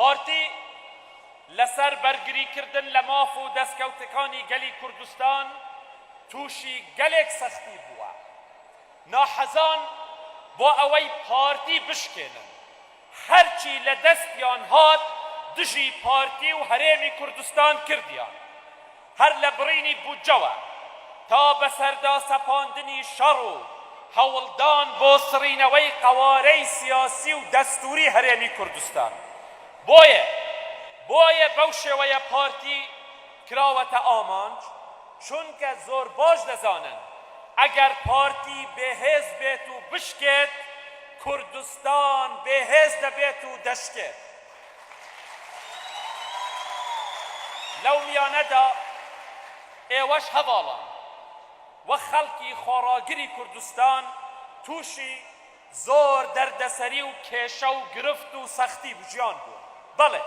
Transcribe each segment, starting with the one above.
پارتی لەسەر بەرگریکردن لە ماف و دەستکەوتەکانی گەلی کوردستان تووشی گەلێک سەختی بووە. ناحەزان بۆ ئەوەی پارتی بشکێنن هەرچی لە دەستیان هات دژی پارتی و هەرێمی کوردستان کردیان. هەر لە بڕینی بودجەوە تا بەسەردا سەپاندنی شەڕ و هەوڵدان بۆ سڕینەوەی قەوارەی سیاسی و دەستووری هەرێمی کوردستان. بۆیە بۆیە بەو شێوەیە پارتی کراوەتە ئامانج، چونکە زۆر باش دەزانن ئەگەر پارتی بێهێز بێت و بشکێت، کوردستان بێهێز دەبێت و دەشکێت. لەو میانەدا ئێوەش هەڤاڵان و خەڵکی خۆڕاگری کوردستان تووشی زۆر دەردەسەری و کێشە و گرفت و سەختی ژیان بوون. بەڵێ،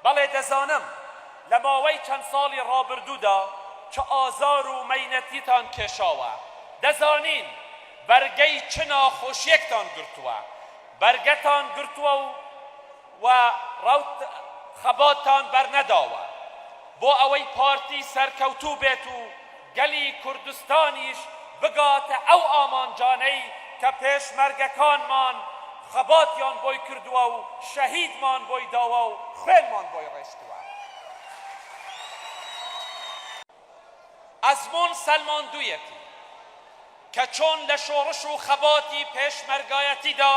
بەڵێ دەزانم لە ماوەی چەند ساڵی ڕابردوودا چ ئازار و مەینەتیتان کێشاوە، دەزانین بەرگەی چ ناخۆشییەکتان گرتووە، بەرگەتان گرتووە و و ڕەوت خەباتتان بەرنەداوە بۆ ئەوەی پارتی سەرکەوتوو بێت و گەلی کوردستانیش بگاتە ئەو ئامانجانەی کە پێشمەرگەکانمان خەباتیان بۆی کردووە و شەهیدمان بۆی داوە و خوێنمان بۆی ڕێشتووە. ئەزموون سەلماندوویەتی کە چۆن لە شۆڕش و خەباتی پێشمەرگایەتیدا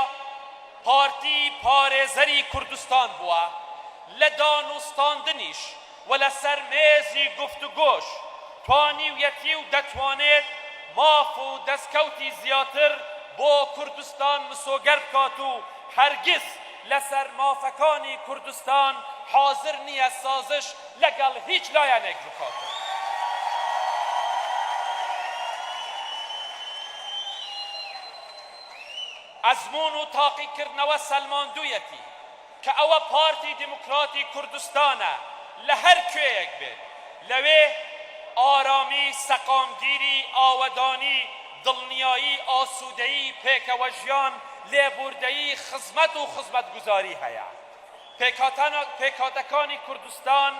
پارتی پارێزەری کوردستان بووە، لە دانوستاندنیش و لەسەر مێزی گفتوگۆش توانیویەتی و دەتوانێت ماف و دەستکەوتی زیاتر بۆ کوردستان مسۆگەر بکات و هەرگیز لەسەر مافەکانی کوردستان حازر نییە سازش لەگەڵ هیچ لایەنێک بکات. ئەزموون و تاقیکردنەوە سەلماندوویەتی کە ئەوە پارتی دیموکراتی کوردستانە لە هەر کوێیەک بێت لەوێ ئارامی، سەقامگیری، ئاوەدانی، دڵنیایی، ئاسوودەیی، پێکەوەژیان، لێبووردەیی، خزمەت و خزمەتگوزاری هەیە. پێکهاتەکانی کوردستان،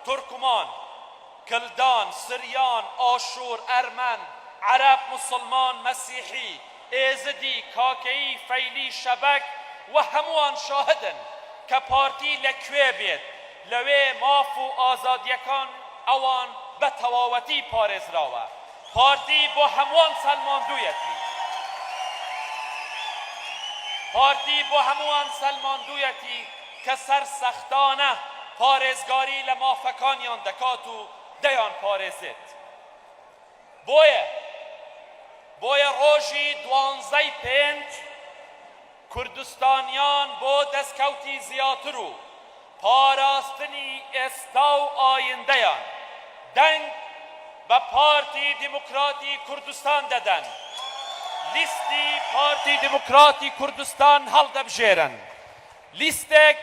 تورکمان، کلدان، سریان، ئاشوور، ئەرمەن، عەرەب، موسڵمان، مەسیحی، ئێزدی، کاکەیی، فەیلی، شەبەک و هەمووان شاهدن کە پارتی لە کوێ بێت لەوێ ماف و ئازادییەکان ئەوان بە تەواوەتی پارێزراوە. پارتی بۆ هەمووان سەلماندوویەتی. پارتی بۆ هەمووان سەلماندوویەتی کە سەرسەختانە پارێزگاری لە مافەکانیان دەکات و دەیانپارێزێت. بۆیە بۆیە ڕۆژی دوانزەی پێنج کوردستانیان بۆ دەستکەوتی زیاتر و پاراستنی ئێستا و ئایندەیان دەنگ بە پارتی دیموکراتی کوردستان دەدەن، لیستی پارتی دیموکراتی کوردستان هەڵدەبژێرن، لیستێک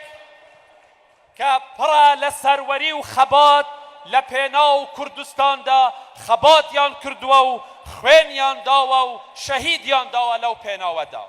کە پڕە لە سەروەری و خەبات لە پێناو کوردستاندا خەباتیان کردووە و خوێنیان داوە و شەهیدیان داوە لەو پێناوەدا.